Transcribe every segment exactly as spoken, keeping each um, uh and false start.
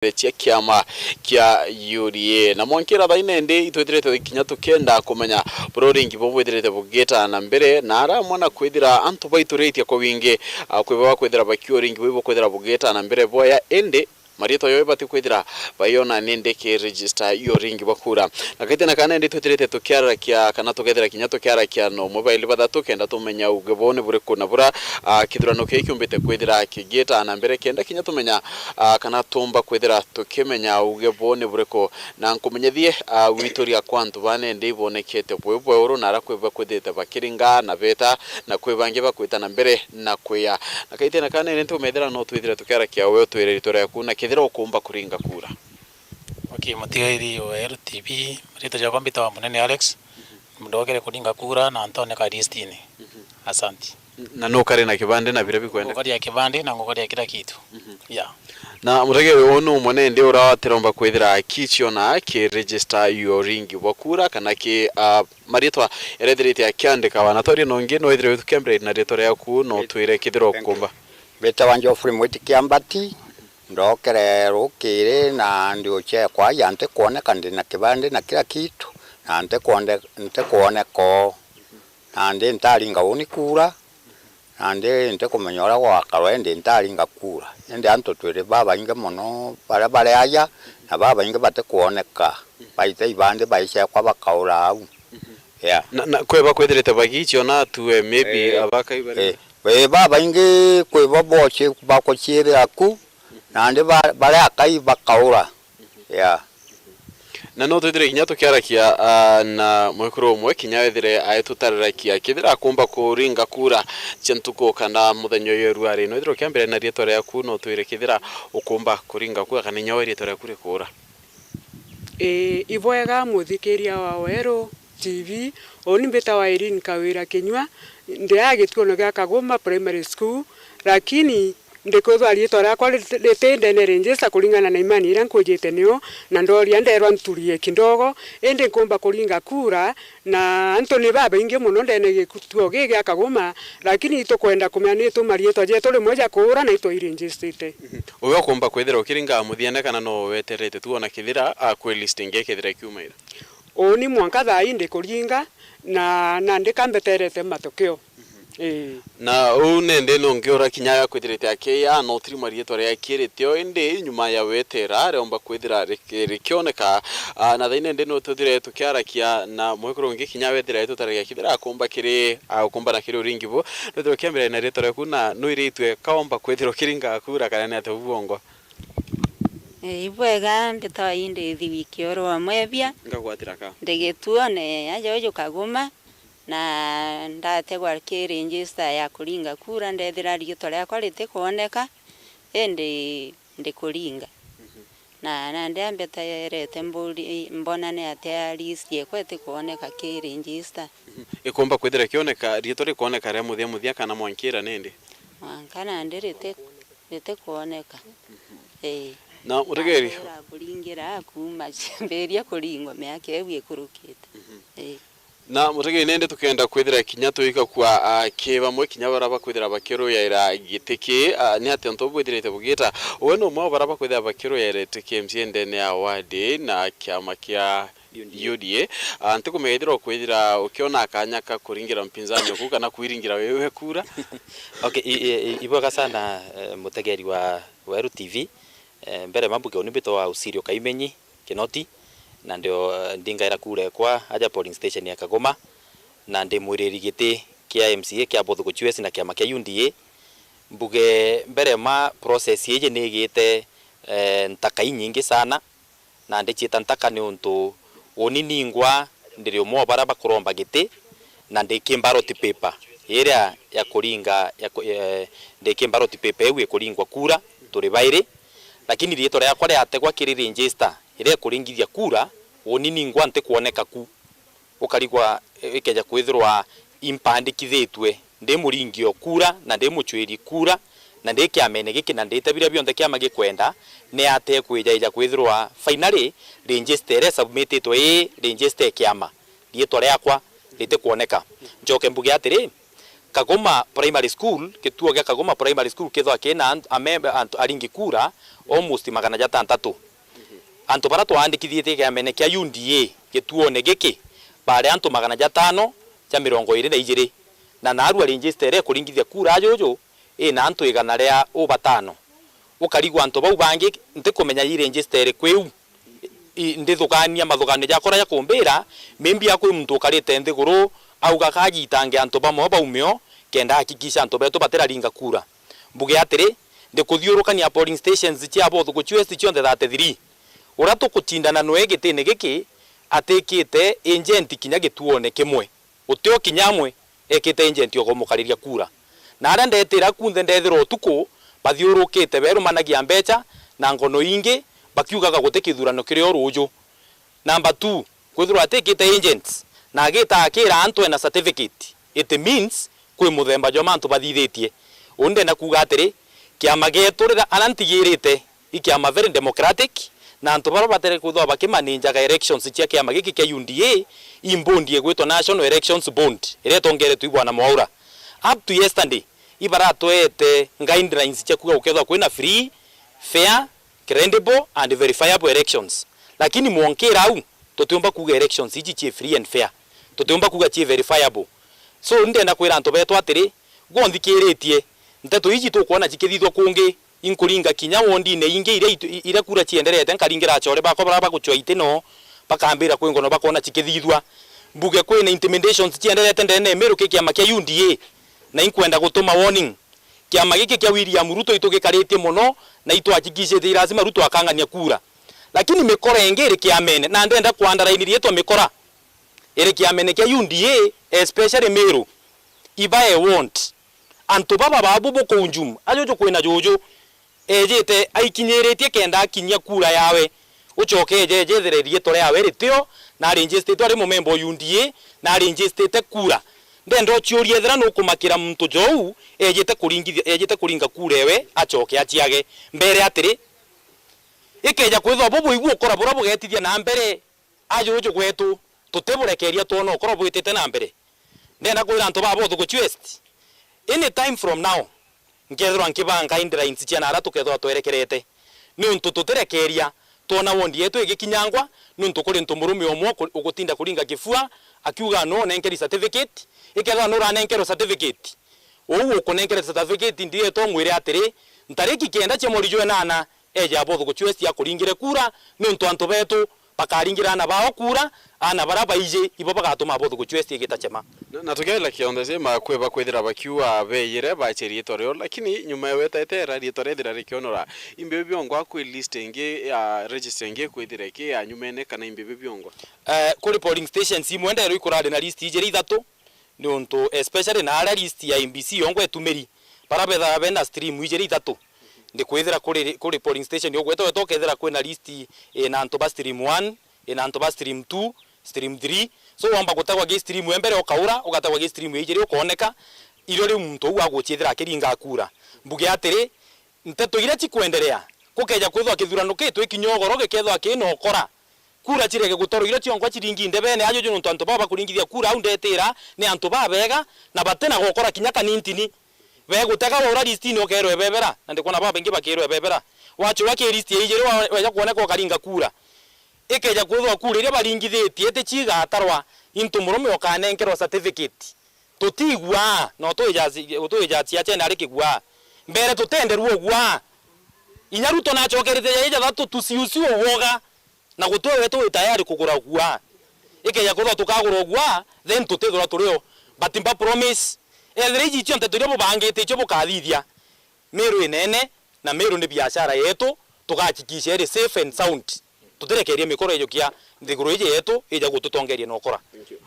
cia kiama kia U D A. Na mwankira thaa ine ndi itwithirite kinya tukienda kumenya buria uringi buu bwithirite bugita na mbere, na ara amwe na kwithira antu baituritie kwa wingi, a, kwi baba kwithira bakiua uringi buu bukwithira bugita na mbere bwaya, indi mariitwa yoo ibati kwithira baiona nindi ki register ya uringi bwa kura. Na kaite na kana indi twithirite tukiarakia kana tukethira kinya tukiarakia na umwe baili bathatu kenda tumenya uge buu ni buriku na bura, a, kithurano kii kiumbite kwithira kigita na mbere kenda kinya tumenya, a, kana tumba kwithira tukimenya uge buu ni buriku. Na nkumenyethie, a, gwituria kwa antu bane ndi ibonekete bwi bweuru na ara kwi bakwithite bakiringa na beta na kwi bangi bakwita na mbere na kwia. Na kaite na kana indi ntumethira no twithire tukiarakia we utwire ritwa riaku na kethira ukumba kuringa kura. Okay, mutigairi wa L T V, riitwa riakwa mbitawa Munene Alex. Ndokere kuringa kura na ntoneka listini. Asante. Na nukari na kibande na biria bikwendeka? Ngukaria kibande na ngukaria kila kitu. Yeah. Na mutegeri uu ni umwe nindi uria watiromba kwithira akichiona ki register ya uringi bwa kura kana ki, ah, mariitwa yarethirite akiandikawa. Na twaria nongi no withire witukia mbere na riitwa riaku no twire kithira ukumba. Mbitawa Geoffrey Mwiti Kiambati. Ndokere rukiri na ndi ucekwa aja ntikwoneka, ndi na kibandi na kila kitu, na ntikwonde-, ntikwoneka oo. Na ndi ntaringa uni kura, na ndi ntikumenya uria gwakarwa, indi ntaringa kura. Indi antu twiri babaingi mono baria bari aja, na babaingi batikwoneka. Baite ibandi baicekwa bakaura au. Yeah. Na, na kwi bakwithirite bagichiona atue, maybe, eh, abakai bari, eh, eh, babaingi kwi bo bochi bakuchiirira ku, nandi ba-, baria akai bakaura. Yeah. Na no twithire kinya tukiarakia, ah, na mwekuru umwe kinya wethire aitutarirakia kethira akumba kuringa kura cia ntuku kana muthenya uyu ruari. No withire ukiambire na riitwa riaku, no twire kethira ukumba kuringa kura kana inya we riitwa riaku rikura. Ii, ibwega muthikiria wa Weru T V, uni mbitawa Irene Kawira Kinyua, ndi aa gituono gia Kaguma Primary School, lakini ndikwithwa riitwa riakwa riti-, riti ndene register kuringana na imani iria nkujite nio, na ndoria nderwa nturie kidogo, indi nkumba kuringa kura, na antu ni babaingi mono ndene gituo gii gia Kaguma, lakini itukwenda kumenya ni tu mariitwa jetu rimwe ja kuura na itwairegistrite. Mhm. Uwe ukumba kwithira ukiringa muthiene kana no weterete tu ona kethira, a, kwi list ingi ikethira ikiumaira? Uuni mwanka thaa ii ndikuringa na, na ndika mbeterete matokeo. Mhm. Ii. Na uu nende nongiura kinya ya kwithirite akiia no tiri mariitwa riakirite o, indi nyuma ya wetera riomba kwithira ri-, rikioneka. Ah, na thaine ndi no tuthire tukiarakia na mwekuru ungi kinya wethira itutaragia kithira akumba kiri, ah, ukumba na kiri uringi bu. Nithire ukiambira na riitwa riaku na nwiritue kaomba kwithira ukiringa kura kana ni atia bu bwongwa? Ii, ibwega, mbitawa indi thiwi kioro wa Mwebia. Ngagwatira ka? Ndi gituone aja uju Kaguma, na ndategwa ki register ya kuringa kura, ndethira riitwa riakwa ritikwoneka, indi ndikuringa. Mhm. Na, na nandi ambeterete mburi-, mbona ni atia list yekwa itikwoneka ki register. Mhm. Ikumba kwithira kioneka, riitwa rikwoneka ria muthia muthia kana mwankira nindi? Mwanka nandi riti-, ritikwoneka. Mhm. Ii. Na mutegeri? Ndakwira kuringira kuuma ciambiria kuringwa miaka iu ikurukite. Mhm. Ii. Na mutegeri nende tukenda kwithira kinya tuika kwa, ah, ki bamwe kinya bara bakwithira bakiruyaira giti ki, ah, ni atia untu bwithirite bugita? Uwe ni umwe wa bara bakwithira bakiruyaira giti ki M C A ndene ya ward na kiama kia U D A. U D A. Ah, ntikumenya ithira ukwithira ukiona kanya ka kuringira mpinzani oku kana kwiringira wewe kura. Okay, i-, i-, i-, ibwega sana, eh, mutegeri wa Weru T V. Eh, mbere ma mbuge uni mbitwa Usirio Kaimenyi Kinoti, na ndio, eh, ndingaira kura ekwa aja polling station ya Kagoma, na ndi mwiriri giti kia M C A kia Bothuku Chiwesi na kiama kia U D A. Mbuge mbere ma process iji nigite, eh, ntaka inyingi sana, na ndiciita ntaka niuntu uni ningwa ndiri umwe wa baria bakuromba giti, na ndi ki ballot paper iria ya kuringa, ya ku-, eh, ndi ki ballot paper iu ikuringwa kura, turi bairi, lakini riitwa riakwa riategwa kiri register iria ikuringithia kura, uni ningwa ntikwoneka ku. Ukarigwa, eh, ikeja kwithirwa impandikithitue ndi muringi o kura, na ndi mucwiri kura, na ndi kiamene giki, na ndite biria bionthe kiama gikwenda, ni atia kwija ija kwithirwa finally register iria isubmititwe ii register ya kiama, riitwa riakwa ritikwoneka? Ncoke mbuge atiri, Kagoma Primary School, gituo gia Kagoma Primary School kethwa kina ant-, amemba, antu aringi kura almost magana jatantatu. Antu bara twaandikithitie kiamene kia U D A gituone giki, bari antu magana jatano ja mirongo iri na ijiri, na narua register ikuringithia kura ajuju ina antu igana ria u batano. Ukarigwa antu bau bangi ntikumenya i register iri kwiu. I, ndithukania mathuganio jakwa uria jakumbira, maybe akwi muntu ukarite nthiguru, auga kagitange antu bamwe baumio, kenda ahakikisha antu betu batiraringa kura. Mbuge atiri, ndikuthiurukania polling stations cia Bothukutwi West cionthe thirty-three. Uria tukucindana nwe gitine giki, atikite agent kinya gituone kimwe. Utio kinya amwe ekite agent o kumukariria kura. Na aria ndetira kunthe ndethira utuku bathiurukite berumanagia mbecha na ngono ingi, bakiugaga guti kithurano kiri o ruuju. Number two, kwithirwa atikite agents na agita akira antu ena certificate, it means kwi muthemba jwa mantu bathithitie. Uu ndenda kuuga atiri, kiama gietu riria aria ntigirite i kiama very democratic, na antu baria batere kwithirwa bakimaninjaga elections cia kiama giki kia U D A, i board igwitwa National Elections Board, iria itongeretwe i Bwana Mwaura. Up to yesterday, ibaratwete guidelines cia kuuga gukethirwa kwina free, fair, credible and verifiable elections. Lakini mwonkira au, tutiumba kuuga elections iji cii free and fair. Tutiumba kuuga cii verifiable. So, ndenda kwira antu betu atiri, gwe unthikiritie, nteto iji tukwona cikithithwa kungi, inkuringa kinya wondine ingi iria itu-, i-, iria kura cienderete, nkaringira achore bakwa baria bagucwa itino, bakambira kwi ngono bakona cikithithwa. Mbuge kwina intimidations cienderete ndene ya Meru ki kiama kia U D A, na inkwenda gutuma warning. Kiama giki kia William Ruto itugikaritie mono, na itwahakikishite i lazima Ruto akang'ania kura. Lakini mikora ingi iri kiamene, na ndenda ku underline riitwa mikora, iri kiamene kia U D A, especially Meru. Ibae want. Antu baba babu bukunjum, ajuju kwina juju, ejite aikinyiritie kenda akinyia kura yawe, ucoke eje ejethire riitwa riawe ritio, na arinjistitwe ari mumemba o U D A, na arinjistite kura. Ndenda uciuria ethira nukumakira muntu jou ejite kuringithia, ejite kuringa kura ewe, acoke aciage. Mbere atiri, ikeja kwithwa bubu ibu ukora buria bugetithia na mbere, ajuju gwetu, tutiburekeria twona ukora bwitite na mbere. Ndenda kwira antu ba Bothukutwi West, any time from now, nkethirwa nkibanga guidelines cia naria tukethirwa twerekerete, niuntu tutirekeria twona wondi yetu igikinyangwa, niuntu kuri ntomurume umwe uku-, ugutinda kuringa kifua, akiuga no nenkeri certificate, ikethirwa nuranenkerwa certificate, uu ukunenkere certificate ndiretwa umwire atiri, ntariki kenda cia mweri jwa inana, eje Bothukutwi West akuringire kura, niuntu antu betu bakaringira aana bao kura, aana baria baiji ibo bagatuma Bothukutwi West igita chema. Na, na tukiaria kionthe cima kweba kwithira bakiuga beeyire bache riitwa rio, lakini nyuma ya wetetera riitwa rethira rikionora, imbibi biongwa kwi list ingi ya register ingi kwithire ki ya nyumene kana imbibi biongwa? Eh, kuri polling stations imwe nderwa ikurari na list ijiri ithatu, niuntu especially na aria list ya I E B C yongwa itumiri, baria bethaga bena stream ijiri ithatu, ndikwithira kuri, kuri polling station ugweta weta ukethira kwina list ina antu ba stream one, ina antu ba stream two, stream three. So wamba gutegwa gi stream ya mbere ukaura, ugategwa gi stream ya ijiri ukoneka, irio riu muntu uu aguciithira akiringa kura. Mbuge atiri, nteto iria cikwenderea, gukeja kwithwa kithurano ki twi kinya ugoro gikethwa kina ukora, kura cirege gutorwa iria cionkwa ciringi ndebene ajuju, niuntu antu baba bakuringithia kura au ndetira ni antu babega na batina gukora kinya kanintini. Begutega waura listini ukerwa ebebera, na ndikwona babaingi bakirwa ebebera. Wachurwa ki list ya ijiri wa-, weja kwoneka ukaringa kura. Ikeja kwithwa kura iria baringithitie iti cigatarwa, into murume ukanenkerwa certificate. Tutiigua, no twijaci-, twijacia chene ari kigua. Mbere tutenderua ugua. Inya Ruto nachokerete ya ija thatu tusiusiu uoga. Na gutwe wetu wi tayari kugura ugua. Ikeja kwithwa tukagura ugua, then tutithirwa turio. But mba promise, ethira iji cionthe turia bubangite icio bukathithia, Meru inene, na Meru ni biashara yetu, tugachikisha iri safe and sound. Tutirekerie mikoro ijukia nthiguru iji yetu ija gututongeria na ukora.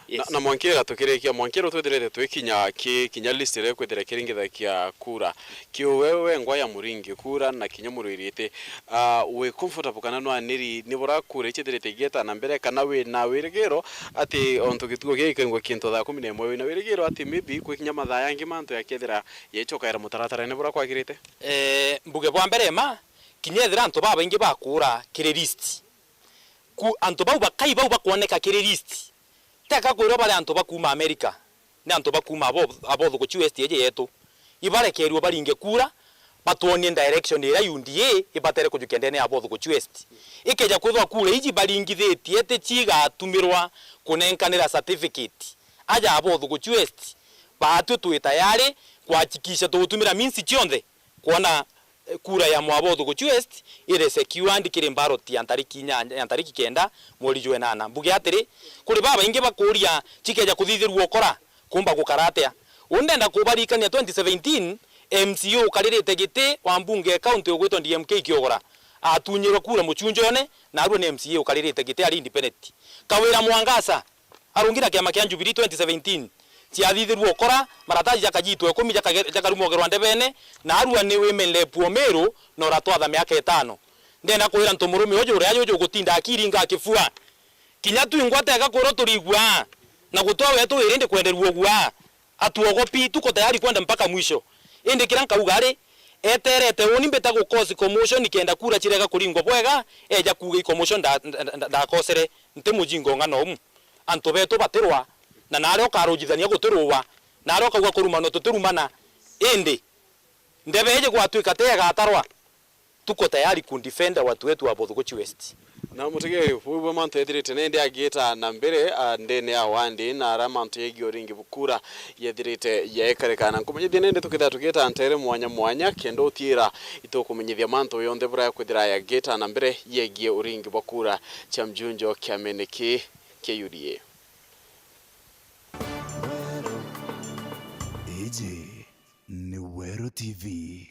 Yes. Na, na mwankire gatukirikia, mwankire twithirite twikinya ki, kinya list iria kwithire kiringithagia kura. Kiu we wengwa ya muringi kura na kinya murwirite, ah, wi comfortable kana nwaniri ni bura kura ichithirite igieta na mbere, kana wi na wirigiro ati ontu gituo giki gikaingwa kintu thaa kumi na imwe, wi na wirigiro ati maybe gwi kinya mathaa yangi mantu yakethira yaichokaira mutaratara ni bura kwagirite? Eh, mbuge bwa mbere ma, kinya ethira antu babaingi bakura kiri list. Ku antu bau bakai bau bakwoneka kiri list. Teka kwirwa bari antu ba kuuma America. Ni antu ba kuuma Abo-, Abothuguchi West iji yetu. Ibarekerue baringe kura, batwonie direction iria U D A ibatere kujukia ndene ya Abothuguchi West. Ikeja kwithwa kura iji baringithitie ti cio igatumirwa kunenkanira certificate aja Abothuguchi West, baatwi twi tayari kuhakikisha tugutumira means cionthe kwona, eh, kura ya Mwabothuguchi West iri secured kiri ballot ya ntariki inyanya, ya ntariki kenda mweri jwa inana. Mbuge atiri, kuri babaingi bakuuria cikeja kuthithirua ukora, kumba gukara atia? U ndenda kubaririkania twenty seventeen, M C A ukaririte giti wa mbunge ya county ugwitwa D M K Kiogora, atunyirwe kura Muchunjone, na arua ni M C A ukaririte giti ari independent. Kawira Mwangaza, arungi na kiama kia Jubilee twenty seventeen, ciathithirue ukora, maratathi jakajitwa ikumi jakage-, jakarumogerwa ndebene, na arua ni women rep wa Meru, na uratwatha miaka itano. Ndenda kwira ntu murume uju uria juju gutinda akiringa akifua. Kinya twingwa tega kwirwo turigua, na gutwa wetu wiri ndi kwenderua ugua. Atuogopi, tuko tayari kwenda mpaka mwisho. Indi kiria nkauga ari, eterete uni mbita gu cause commotion kenda kura cirega kuringwa bwega, eja kuuga i commotion nda-, nda-, nda-, ndakosere. Nti mujinga ung'ana umu. Antu betu batirwa, na naria ukarujithania gutirua, naria ukauga kurumanwa tutirumana. Indi, ndebe iji gwatwika ti igatarwa, tuko tayari ku defend watu wetu wa Abothuguchi West. Na mutegeri, buu bwa mantu ethirite nindi agiita na mbere, a, ndene ya wandi, na ara mantu yegie uringi bwa kura yethirite yaekarika. Na nkumenyithia nindi tukithira tugiita ntere mwanya mwanya, kenda utiira itukumenyithia mantu yonthe buria yakwithira yagiita na mbere yegie uringi bwa kura cia mjunjo kiamene ki kia U D A. Iji ni Weru T V.